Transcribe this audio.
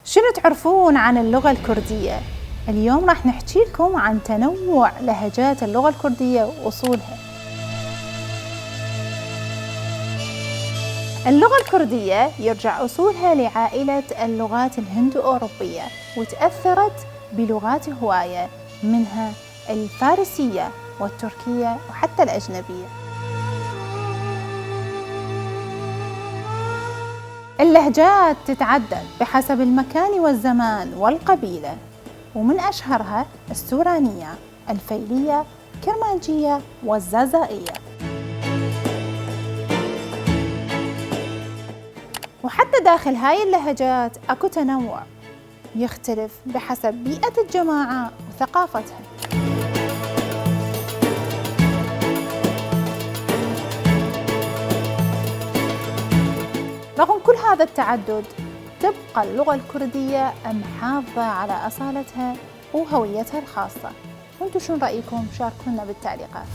شنو تعرفون عن اللغة الكردية؟ اليوم راح نحكي لكم عن تنوع لهجات اللغة الكردية وأصولها. اللغة الكردية يرجع أصولها لعائلة اللغات الهند-أوروبية، وتأثرت بلغات هواية منها الفارسية والتركية وحتى الأجنبية. اللهجات تتعدد بحسب المكان والزمان والقبيلة، ومن أشهرها السورانية، الفيلية، كرمانجية والزازائية. وحتى داخل هاي اللهجات أكو تنوع يختلف بحسب بيئة الجماعة وثقافتها. رغم كل هذا التعدد، تبقى اللغة الكردية محافظة على أصالتها وهويتها الخاصة. وانتم شنو رأيكم؟ شاركونا بالتعليقات.